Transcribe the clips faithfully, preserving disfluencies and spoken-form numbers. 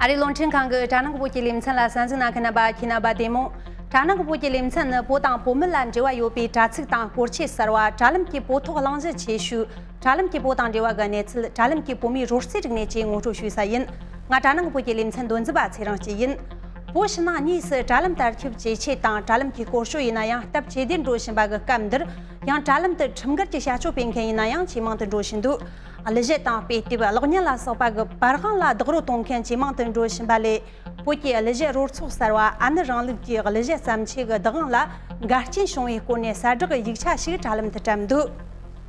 ཨ་རིའི་རླུང་འཕྲིན་ཁང་གི་དྲ་ནང་གི་བོད་ཀྱི་ལེ་ཚན་ལ་གསན་གཟིགས་གནང་མཁན་རྣམ་པ་ཁྱེད་རྣམ་པ་བདེ་མོ། དྲ་ནང་གི་བོད་ཀྱི་ལེ་ཚན་ནི་བོད་དང་བོད་མི་ལ་འབྲེལ་བ་ཡོད་པའི་དྲ་ཚིགས་དང་སྐོར་ཆས་གསར་བ། དྲ་ལམ་གྱི་བོད་ཐོག་གླེང་གཞི་ཆེ་ཤོས། དྲ་ལམ་གྱི་བོད་དང་འབྲེལ་བ་གི་གནས་ཚུལ། དྲ་ལམ་གྱི་བོད་མིའི་རོལ་རྩེད་རིག་གནས་བཅས་ངོ་སྤྲོད་ཞུ་ས་ཡིན། ང་དྲ་ནང་གི་བོད་ཀྱི་ལེ་ཚན་འདོན་འཛིན་པ་ཚེ་རིང་སྐྱིད་ཡིན། བོད་ཕྱི་ནང་གཉིས་སུ་དྲ་ལམ་དར་ཁྱབ་ཇེ་ཆེ་དང་། དྲ་ལམ་གྱི་སྐོར་སྐྱོད་ཡིན་ན་ཡང་སྟབས་ཇེ་བདེར་འགྲོ་བཞིན་པ་གི་སྐབས་འདིར། ཡང་དྲ་ལམ་དུ་ཁྲིམས་འགལ་གྱི་བྱ་སྤྱོད་སྤེལ་མཁན་ཡིན་ན་ཡང་ཇེ་མང་དུ་འགྲོ་བཞིན་འདུག་གླུ་གཞས་དང་དཔེ་དེབ། གློག་བརྙན་ལ་སོགས་པ་གི་པར་དབང་ལ་རྡོག་རོལ་གཏོང་མཁན་ཇེ་མང་དུ་འགྲོ་བཞིན་པ་ལས། བོད་ཀྱི་གླུ་གཞས་རོལ་ཚོགས་གསར་བ་ཨ་ནུ་རིང་ལུགས་ཀྱི་གླུ་གཞས་བརྩམས་ཆོས་ཀྱི་བདག་དབང་ལ་འགལ་རྐྱེན་བྱུང་བའི་སྐོར་ནས་གསལ་བསྒྲགས་ཀྱི་ཡིག་ཆ་ཞིག་དྲ་ལམ་དུ་བཀྲམ་འདུག་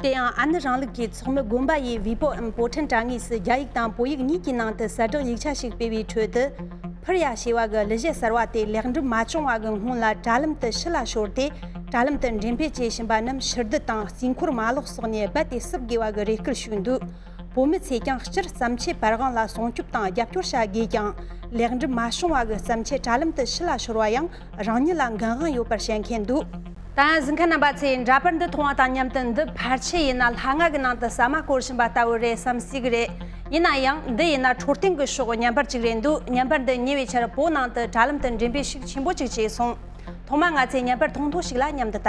དེ་ཡང་ཨ་ནུ་རིང་ལུགས་ཀྱི་ཚོགས་མི་དགོན་པ་ཡིས་ཝི་པོ་འམ་པོ་ཊན་དྲ་ངོས་སུ་རྒྱ་ཡིག་དང་བོད་ཡིག་གཉིས་ཀྱི་ནང་དུ་གསལ་བསྒྲགས་ཡིག་ཆ་ཞིག་སྤེལ་བའི་ཁྲོད་དུ། ཕུར་ཡ་ཞེས་པ་གི་གླུ་གཞས་གསར་བ་དེ་ལེགས་འགྲུབ་མ་བྱུང་བ་གི་སྔོན་ལ་དྲ་ལམ་དུ་ཕྱི་ལ་ཤོར་ཏེ། དྲ་ལམ་དུ་འགྲེམས་སྤེལ་བྱེད་བཞིན་པ་རྣམས་ཕྱིར་བསྡུ་དང་རྩིས་འཁོར་མ་ལག་སོགས་ནས་རྦད་དེ་བསུབ་དགོས་པ་གི་རེ་སྐུལ་ཞུས་འདུག་བོད་མི་ཚོས་ཀྱང་སྤྱིར་བརྩམས་ཆོས་པར་དབང་ལ་སྲུང་སྐྱོབ་དང་རྒྱབ་སྐྱོར་བྱ་དགོས་ཀྱང་། ལེགས་འགྲུབ་མ་བྱུང་བ་གི་བརྩམས་ཆོས་དྲ་ལམ་དུ་ཕྱི་ལ་ཤོར་བ་ཡང་རང་ཉིད་ལ་འགན་དབང་ཡོད་པར་བཤད་མཁན་འདུག་ད་གཟིགས་མཁན་རྣམ་པ་ཚོས་འདྲ་པར་འདི་མཐོང་བ་དང་མཉམ་དུ། འདི་ཕལ་ཆེར་ཡིན་ན་ལྷ་ང་གི་ནང་དུ་ཟ་མ་བསྐོར་བཞིན་པ་ལྟ་བུ་རེད་བསམ་སྲིད་གི་རེད། ཡིན་ན་ཡང་འདི་ཡིན་ན་འཕྲོད་བསྟེན་གྱི་ཕྱོགས་བརྙན་པར་ཅིག་རེད་འདུག་བརྙན་པར་འདི་ཉེ་བའི་ཆར་བོད་ནང་དུ་དྲ་ལམ་དུ་འགྲེམས་སྤེལ་ཤུགས་ཆེན་པོ་ཅིག་བྱས་སོང་། ཐོག་མ་ང་ཚོས་བརྙན་པར་མཐོང་ཐོས་ཤིག་ལ་མཉམ་དུ་ལྟ།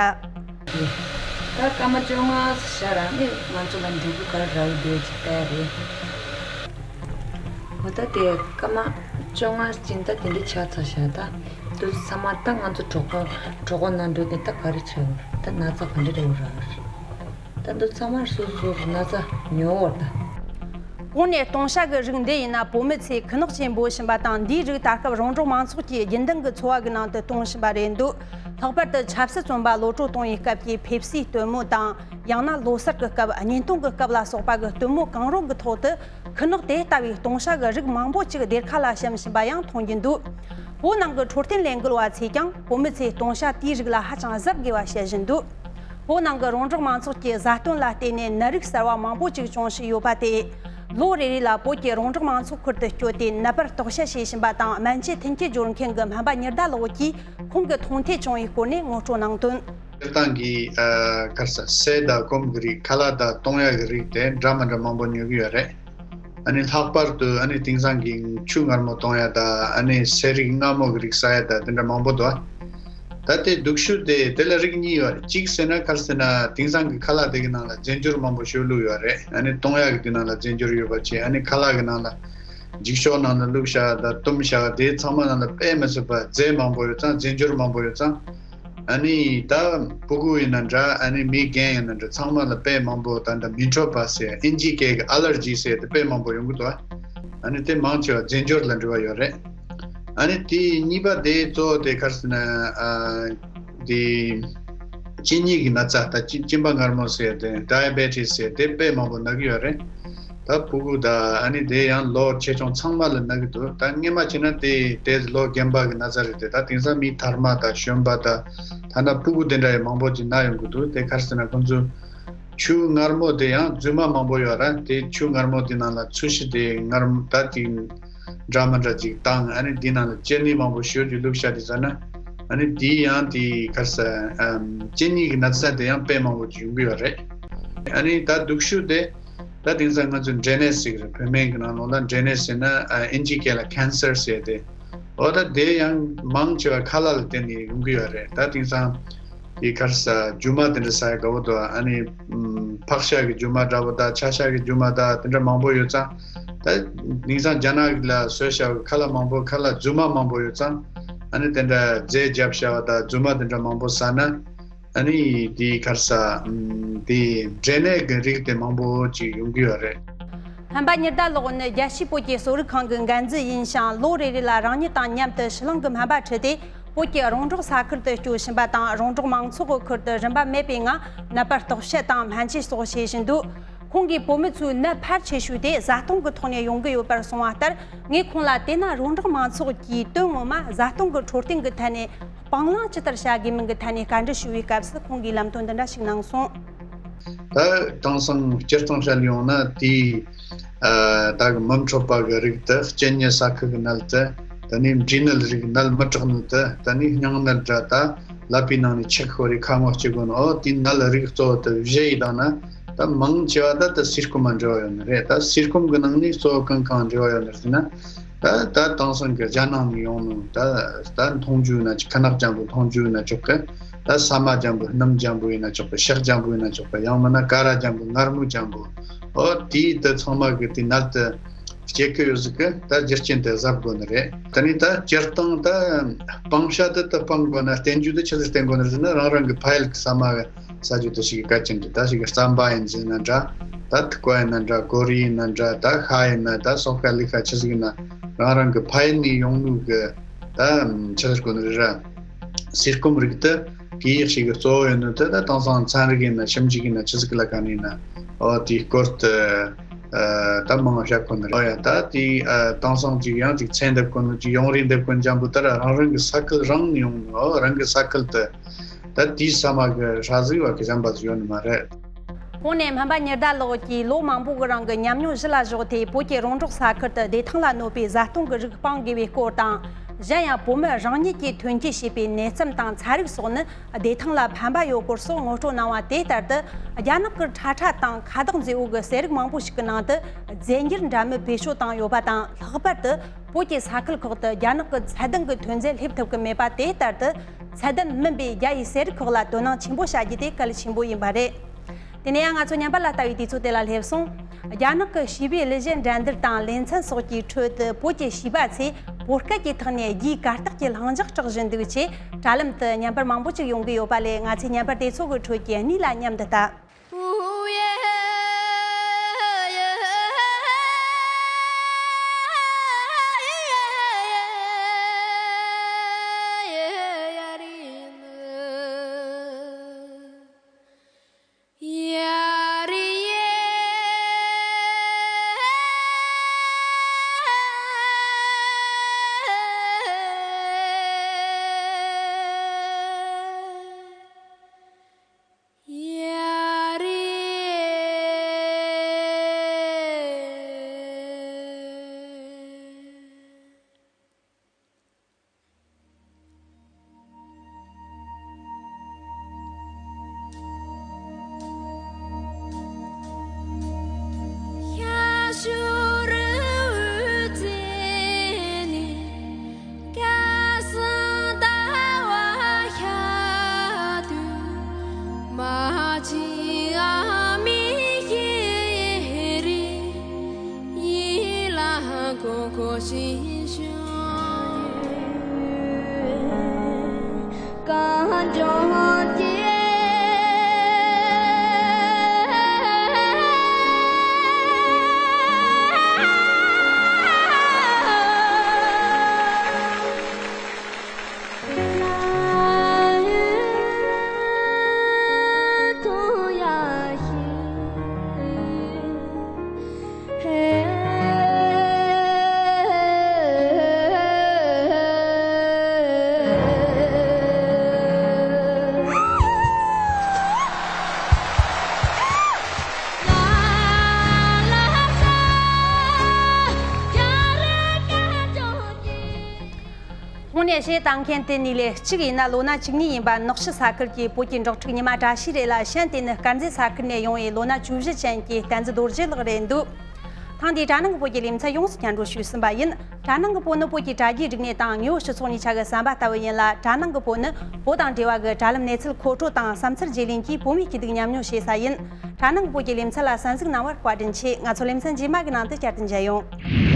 ད་སྐར་མ་བཅོ་ལྔ་ཤར་རང་ནས་ང་ཚོ་ལ་འབྲས་བུ་ག་རེ་རག་གི་འདུག་ཅིག་ལྟ་ཡ་རེད། འོ་ད་དེ་སྐར་མ་བཅོ་ལྔ་ཅིག་ད་དེ་འདྲ་ཆགས་ཚར་ཤག་ད་འདི་ཚང་མ་ད་ང་ཚོ་གྲོད་ཁོག་གྲོད་ཁོག་ནང་འགྲོ་དེ་ད་ག་རེ་ཆགས་ཡོད་རེད། ད་ན་ཚ་ག་འདྲ་རེད་རག་གི་རེད། ད་འདི་ཚང་མ་སོ་སོ་སོ་ན་ཚ་ཉོ་འོ་ད། གོང་ནས་སྟོང་ཤ་གི་རིགས་འདི་ཡིན་ན་བོད་མི་ཚོས་ཁུ་ནག་ཅན་འབོད་བཞིན་པ་དང་། འདིའི་རིགས་ད་སྐབས་རོང་འབྲོག་མང་ཚོགས་ཀྱིས་རྒྱུན་ལྡན་གྱི་འཚོ་བ་གི་ནང་དུ་གཏོང་བཞིན་པ་རེད་འདུག་ལྷག་པར་དུ་ཆབ་སྲིད་བཙོན་པ་གློད་གྲོལ་གཏོང་བའི་སྐབས་ཀྱི་ཕེབས་བསུའི་སྟོན་མོ་དང་། ཡང་ན་ལོ་གསར་གྱི་སྐབས། གཉེན་སྟོན་གྱི་སྐབས་ལ་སོགས་པ་གི་སྟོན་མོ་གང་རུང་གི་ཐོག་ཏུ། ཁུ་ནག་དེ་ལྟ་བུའི་སྟོང་ཤ་གི་རིགས་མང་པོ་ཅིག་སྡེར་ཁ་ལ་བཤམས་བཞིན་པ་ཡང་མཐོང་རྒྱུ་འདུག་བོད་ནང་གི་འཕྲོད་བསྟེན་ལས་འགུལ་བ་ཚོས་ཀྱང་བོད་མི་ཚོས་སྟོང་ཤ་དེའི་རིགས་ལ་ཧ་ཅང་གཟབ་དགོས་པ་བཤད་བཞིན་འདུག་བོད་ནང་གི་རོང་འབྲོག་མང་ཚོགས་ཀྱིས་བཟའ་བཏུང་ལ་བརྟེན་ནས་ནད་རིགས་གསར་བ་མང་པོ་ཅིག་བྱུང་བཞིན་ཡོད་པ་དེས། ལོ་རེ་རེ་ལ་བོད་ཀྱི་རོང་འབྲོག་མང་ཚོགས་ཁུལ་དུ་བསྐྱོད་དེ་ནད་པར་དོགས་ཞིབ་བྱེད་བཞིན་པ་དང་། སྨན་བཅོས་མཐུན་རྐྱེན་སྦྱོར་མཁན་གྱི་སྨན་པ་ཉི་ཟླ་ལགས་ཀྱིས་ཁོང་གི་མཐོང་ཐོས་བྱུང་བའི་སྐོར་ནས་ངོ་སྤྲོད་གནང་དོན། སྤྱིར་བཏང་གི་ཨ་ག་རེ་ཟ་སེ་དང་སྐོམ་གྱི་རིགས། ཁ་ལག་དང་བཏུང་ཡག་གི་རིགས་དེ་འདྲ་མི་འདྲ་མང་པོ་ཉོ་གི་ཡོད་རེད། ཨ་ནི་ལྷག་པར་དུ་ཨ་ནི་དེང་སང་གི་ཆུ་མངར་མོ་བཏུང་ཡག་དང་། ཨ་ནི་ཟས་རིགས་མངར་མོ་གི་རིགས་ཟ་ཡག་དང་དེ་འདྲ་མང་པོ་འདུག་ད་དེ་སྡུག་ཤོས་དེ་དེ་ལ་རིགས་གཉིས་ཡོད་རེད། གཅིག་ཟེར་ན་ག་རེ་ཟེར་ན་དེང་སང་གི་ཁ་ལག་དེ་གི་ནང་ལ་རྫས་སྦྱོར་མང་པོ་ཞིག་བླུགས་ཡོད་རེད། ཨ་ནི་བཏུང་ཡག་གི་དེ་ནང་ལ་རྫས་སྦྱོར་ཡོད་པ་བྱས། ཨ་ནི་ཁ་ལག་གི་ནང་ལ་འགྱིག་ཤོག་ནང་ལ་བླུགས་བཞག་དང་བཏུམས་བཞག་དེ་ཚང་མ་ནང་ལ་དཔེ་མི་སྲིད་པ་རྫས་མང་པོ་ཡོད་ཙང་། རྫས་སྦྱོར་མང་པོ་ཡོད་ཙང་། ཨ་ནི་ད་ཕྲུ་གུ་ཡིན་ན་འདྲ། ཨ་ནི་མི་རྒན་ཡིན་ན་འདྲ། ཚང་མ་ལ་དཔེ་མང་པོ། ད་ལྟ་མི་འཕྲོད་པ་ཟེར། ཨིན་ཇིའི་སྐད་ཀྱི་ཨ་ལར་ཇི་ཟེར་དེ་དཔེ་མང་པོ་ཡོང་གི་འདུག་ཨ་ནི་དེ་མང་ཆེ་བ་རྫས་སྦྱོར་ལ་འབྲེལ་བ་ཡོད་རེད། ཨ་ནི་དེ་གཉིས་པ་དེ་གཙོ་བོ་དེ་ག་རེ་ཟེར་ན། ཨ་དེ་གཅིན་སྙི་གི་ན་ཚ་དང་གཅིན་གཅིན་པ་མངར་མོ་ཟེར་དེ། ཌའི་བེ་ཊི་སི་ཟེར་དེ་དཔེ་མང་པོ་ན་གི་ཡོད་རེད། ད་ཕྲུ་གུ་དང་ཨ་ནི་དེ་ཡང་ལོ་ཆེ་ཆུང་ཚང་མ་ལ་ན་གི་འདུག་ད་སྔོན་མ་བྱས་ན་དེ་དེ་ལོ་རྒན་པ་གི་ན་ཚ་རེད་དེ། ད་དེང་སང་མི་དར་མ་དང་གཞོན་པ་དང་ཐ་ན་ཕྲུ་གུ་དེ་འདྲ་ཡང་མང་པོ་ཅིག་ན་ཡོང་གི་འདུག་དེ་ག་རེ་ཟེར་ན་ཁོང་ཚོ་ཆུ་མངར་མོ་དེ་ཡང་རྫུན་མ་མང་པོ་ཡོད་ར། དེ་ཆུ་མངར་མོ་དེ་ནང་ལ་ཚོས་གཞི་དེ་མངར་མོ་ད་དེ་འདྲ་མི་འདྲ་ཅིག་བཏང་། ཨ་ནི་དེ་ནང་ལ་ཅི་ནི་མང་པོ་ཞེ་པོ་ཅིག་བླུགས་བཞག་དེ་ཟ་ན། ཨ་ནི་དེ་ཡང་དེ་ག་རེ་ཟེར། ཨམ་གཅིན་སྙི་གི་ན་ཚ་དེ་ཡང་དཔེ་མང་པོ་ཅིག་ཡོང་གི་ཡོད་རེད། ཨ་ནི་ད་སྡུག་ཤོས་དེ། ད་དེང་སང་ང་ཚོས་འབྲས་ནད་ཟེར་གི་རེད། བོད་སྨན་གྱི་ནང་ལོགས་ལ་འབྲས་ནད་ཟེར་ན། ཨ་ཨིན་ཇིའི་སྐད་ལ་ཁེན་སར་ཟེར་ཏེ། འོ་ད་དེ་ཡང་མང་ཆེ་བ་ཁ་ལག་ལ་བརྟེན་ནས་ཡོང་གི་ཡོད་རེད། ད་དེང་སང་དེ་ག་རེ་ཟ་རྒྱུ་མ་དེ་འདྲ་ཟ་ཡ་དགའ་པོ་འདུག་ཨ་ནི་ཨམ་ཕག་ཤ་གི་རྒྱུ་མ་འདྲ་པོ་དང་ཆ་ཤ་གི་རྒྱུ་མ་དང་དེ་འདྲ་མང་པོ་ཡོད་ཙང་། ད་དེང་སང་རྒྱ་ནག་ལ་བཟོས་བཞག་པའི་ཁ་ལག་མང་པོ། ཁ་ལག་རྫུན་མ་མང་པོ་ཡོད་ཙང་། ཨ་ནི་དེ་འདྲ་རྫས་བརྒྱབ་བཞག་པ་དང་རྫུན་མ་དེ་འདྲ་མང་པོ་ཟ་ན། ཨ་ནི་དེ་ག་རེ་ཟ། ཨམ་དེ་འབྲས་ནད་ཀྱི་རིགས་དེ་མང་པོ་ཅིག་ཡོང་གི་ཡོད་རེད། སྨན་པ་ཉི་ཟླ་ལགས་ནི་རྒྱལ་སྤྱིའི་བོད་ཀྱི་གསོ་རིག་ཁང་གི་འགན་འཛིན་ཡིན་ཞིང་། ལོ་རེ་རེ་ལ་རང་ཉིད་དང་མཉམ་དུ་ཕྱི་གླིང་གི་སྨན་པ་ཁྲིད་དེ་བོད་ཀྱི་རོང་འབྲོག་ས་ཁུལ་དུ་སྐྱོད་བཞིན་པ་དང་། རོང་འབྲོག་མང་ཚོགས་ཀྱི་ཁུལ་དུ་རིན་པ་མེད་པའི་ངང་ནད་པར་རྟོག་དཔྱད་དང་སྨན་བཅོས་སོགས་བྱེད་བཞིན་འདུག་ཁོང་གིས་བོད་མི་ཚོའི་ནད་འཕར་ཆེ་ཤོས་དེ་བཟའ་བཏུང་གི་ཐོག་ནས་ཡོང་གི་ཡོད་པར་གསུངས་པ་ལྟར། ངས་ཁོང་ལ་དེ་ན་རོང་འབྲོག་མང་ཚོགས་ཀྱིས་དོན་ངོ་མ་བཟའ་བཏུང་གི་འཕྲོད་བསྟེན་གྱི་ཐད་ནས་སྤང་བླང་ཇི་ལྟར་བྱ་དགོས་མིན་གྱི་ཐད་ནས་བཀའ་འདྲི་ཞུ་བའི་སྐབས་སུ་ཁོང་གིས་ལམ་སྟོན་འདི་འདྲ་ཞིག་གནང་སོང་། ད་དེང་སང་སྤྱིར་བཏང་བཤད་ཡོང་ན་དེ། ཨ་ད་གི་མི་འཕྲོད་པ་གི་རིགས་དེ། གཅིན་སྙི་ཟ་ཁུ་གི་ནད་དེ། ད་ནི་འབྲས་ནད་རིགས། ནད་མི་དྲག་ནི་དེ། ད་ནི་སྙིང་ནད་འདྲ། ད་ཀླད་པའི་ནང་ནས་ཆུ་ཤོར་རེ་ཁ་ངོ་སྐྱེ་གོ་ནི། འོ་དེ་ནད་རིགས་གཙོ་བོ་དེ་བཞི་ཡི་དང་ན། ད་མང་ཆེ་བ་ད་ད་ཟས་སྐོམ་མ་འབྲེལ་བ་ཡོད་ནི་རེད། ད་ཟས་སྐོམ་གི་ནང་ནས་གཙོ་བོ་གང་གང་འབྲེལ་བ་ཡོད་ནི་རེད་ཟེར་ན། ད་ད་དེང་སང་གི་རྒྱ་ནང་ནས་ཡོང་ནོ་ད་ད་འཐུང་ཆུ་ཡིན་ན་ཆོག་ཁ་ནག་ལྗང་བུ་འཐུང་ཆུ་ཡིན་ན་ཆོག་གི། ད་ས་མ་ལྗང་བུ་སྣུམ་ལྗང་བུ་ཡིན་ན་ཆོག་གི། ཤག་ལྗང་བུ་ཡིན་ན་ཆོག་གི། ཡང་མིན་ན་ཀ་ར་ལྗང་བུ་མངར་མོ་ལྗང་བུ། ཨོ་དེའི་དེ་ཚང་མ་གི་དེ་ནར་དུ་སྐྱེ་གི་ཡོད་ཟིག་གི། ད་རྒྱུ་རྐྱེན་དེ་གཟབ་དགོ་ནི་རེད། དེ་ནས་ད་སྤྱིར་བཏང་ད་སྤང་བྱ་དེ་ད་སྤང་དགོ་ན་བསྟེན་རྒྱུ་དེ་ཆི་ཟིག་བསྟེན་དགོ་ནི་རེད་ཟེར་ན། རང་རང་གི་ཕ་ཡུལ་གི་ས་མ་གི་ས་རྒྱུ་དེ་ཞིག་གི་གལ་ཆེན་རེད། ད་ཞིག་གི་རྩམ་པ་ཡིན་ཟེར་ན་འདྲ། ད་ཐུག་པ་ཡིན་ན་འདྲ། གོ་རེ་ཡིན་ན་འདྲ། ད་ཤ་ཡིན་ན་ད་སོག་ཁ་ལི་ཁ་ཆི་ཟིག་ཡིན་ན་རང་རང་གི་ཕ་ཡུལ་ནས་ཡོང་ནོ་གི་ད་ཆི་ཟེར་དགོ་ནི་རེད་ར། ཟས་སྐོམ་རིགས་དེ་གི་ཡག་ཤོས་གི་གཙོ་བོ་ཡིན་ནོ་དེ་ད་དེང་སང་ཚན་རིག་ཡིན་ན་ཞིབ་འཇུག་ཡིན་ན་ཆི་ཟིག་གི་ལ་ཁ་ནས་ཡིན་ན་ཨོ་དེའི་སྐོར་དུ་ཨ་ད་མང་བ་བཤད་དགོ་ནི་རེད། ཨོ་ཡ། ད་དེ་ཨ་དེང་སང་ཅིག་ཡང་ཅིག་ཚན་འདེབས་དགོ་ནོ་ཅིག་ཡོང་རེ་འདེབས་དགོ་ནོ་འཇམ་པོ་ད་ར་རང་རང་གི་ས་ཁུལ་རང་ནས་ཡོང་ནོ། ཨོ་རང་གི་ས་ཁུལ་དུ་ད་དེའི་ས་མ་གི་ཧྲ་ཟིག་བ་གི་གཞན་པ་ཟིག་ཡོད་ནི་མ་རེད། གོང་ནས་སྨན་པ་ཉི་ཟླ་ལགས་ཀྱིས་ལོ་མང་པོ་གི་རིང་གི་ཉམས་མྱོང་གཞི་ལ་བཞག་སྟེ། བོད་ཀྱི་རོང་འབྲོག་ས་ཁུལ་དུ་བདེ་ཐང་ལ་གནོད་པའི་བཟའ་བཏུང་གི་རིགས་སྤང་དགོས་པའི་སྐོར་དང་། གཞན་ཡང་བོད་མི་རང་ཉིད་ཀྱིས་ཐོན་སྐྱེད་བྱས་པའི་ནད་རྩམ་དང་ཚྭ་རིགས་སོགས་ནི་བདེ་ཐང་ལ་ཕན་པ་ཡོད་སྐོར་སོགས་ངོ་སྤྲོད་གནང་བ། དེ་ལྟར་དུ་རྒྱ་ནག་གི་ཁྲ་ཁྲ་དང་ཁ་དོག་མཛེས་པོ་གི་ཟས་རིགས་མང་པོ་ཞིག་གི་ནང་དུ་རྫས་འགྱུར་འདྲ་མིན་བེད་སྤྱོད་བཏང་ཡོད་པ་དང་། ལྷག་པར་དུ་བོད་ཀྱི་ས་ཁུལ་ཁག་ཏུ་རྒྱ་ནག་གི་ཚད་ལྡན་གྱི་ཐོན་རྫས་སླེབས་ཐུབ་ཀྱི་མེད་པ། དེ་ལྟར་དུ་ཚད་ལྡན་མིན་པའི་རྒྱ་ཡི་ཟས་རིགས་ཁག་ལ་དོ་སྣང་ཆེན་པོ་བྱ་རྒྱུ་དེ་གལ་ཆེན་པོ་ཡིན་པ་རེད། དེ་ནས་ཡང་ང་ཚོ་ཉམས་པ་ལ་ལྟ་བའི་དུས་ཚོད་དེ་ལ་སླེབས་སོང་། རྒྱ་ནག་གི་བྱིས་པའི་གླུ་གཞས་འགྲན་བསྡུར་དང་ལེ་ཚན་སོགས་ཀྱི་ཁྲོད་དུ་བོད་ཀྱི་བྱིས་པ་ཚོས་བོད་སྐད་ཀྱི་ཐོག་ནས་རྒྱའི་གར་སྟེགས་ཀྱི་ལྷིང་འཇགས་སྐྲག་བཞིན་འདུག་ཅེས་དྲ་ལམ་དུ་ཉན་པར་མང་པོ་ཅིག་ཡོང་གི་ཡོད་པ་ལས། ང་ཚོས་ཉན་པར་དེ་ཚོ་གི་ཁྲོད་ཀྱི་གཉིས་ལ་མཉམ་དུ་ལྟ། གོང་ནས་གཞས་བཏང་མཁན་དེ་གཉིས་ལས་གཅིག་ཡིན་ན་ལོ་ན་བཅུ་གཉིས་ཡིན་པ་ནག་ཆུ་ས་ཁུལ་གྱི་བོད་ཀྱི་འབྲོག་ཕྲུག་ཉི་མ་བཀྲ་ཤིས་རེད་ལ། གཞན་དེ་ནི་དཀར་མཛེས་ས་ཁུལ་ནས་ཡོང་བའི་ལོ་ན་བཅུ་བཞི་ཅན་གྱི་བསྟན་འཛིན་རྡོ་རྗེ་ལགས་རེད་འདུག་ཐེངས་འདིའི་དྲ་ནང་གི་བོད་ཀྱི་ལེ་ཚན་ཡོངས་སུ་སྙན་སྒྲོན་ཞུས་ཟིན་པ་ཡིན། དྲ་ནང་གི་བོད་ནི་བོད་ཀྱི་དྲ་རྒྱའི་རིག་གནས་དང་དངོས་ཡོད་སྤྱི་ཚོགས་གཉིས་ཆ་གི་ཟམ་པ་ལྟ་བུ་ཡིན་ལ། དྲ་ནང་གི་བོད་ནི་བོད་དང་འབྲེལ་བ་གི་དྲ་ལམ་གནས་ཚུལ་མཁོ་སྤྲོད་དང་བསམ་ཚུལ་བརྗེ་ལེན་གྱིས་བོད་མིའི་སྐྱིད་སྡུག་མཉམ་མྱོང་བྱེད་ས་ཡིན། དྲ་ནང་གི་བོད་ཀྱི་ལེ་ཚན་ལ་གསན་གཟིགས་གནང་བར་བཀའ་དྲིན་ཆེ། ང་ཚོ་ལེ་ཚན་རྗེས་མ་གི་ནང་དུ་བསྐྱར་དུ་མཇལ་ཡོང་།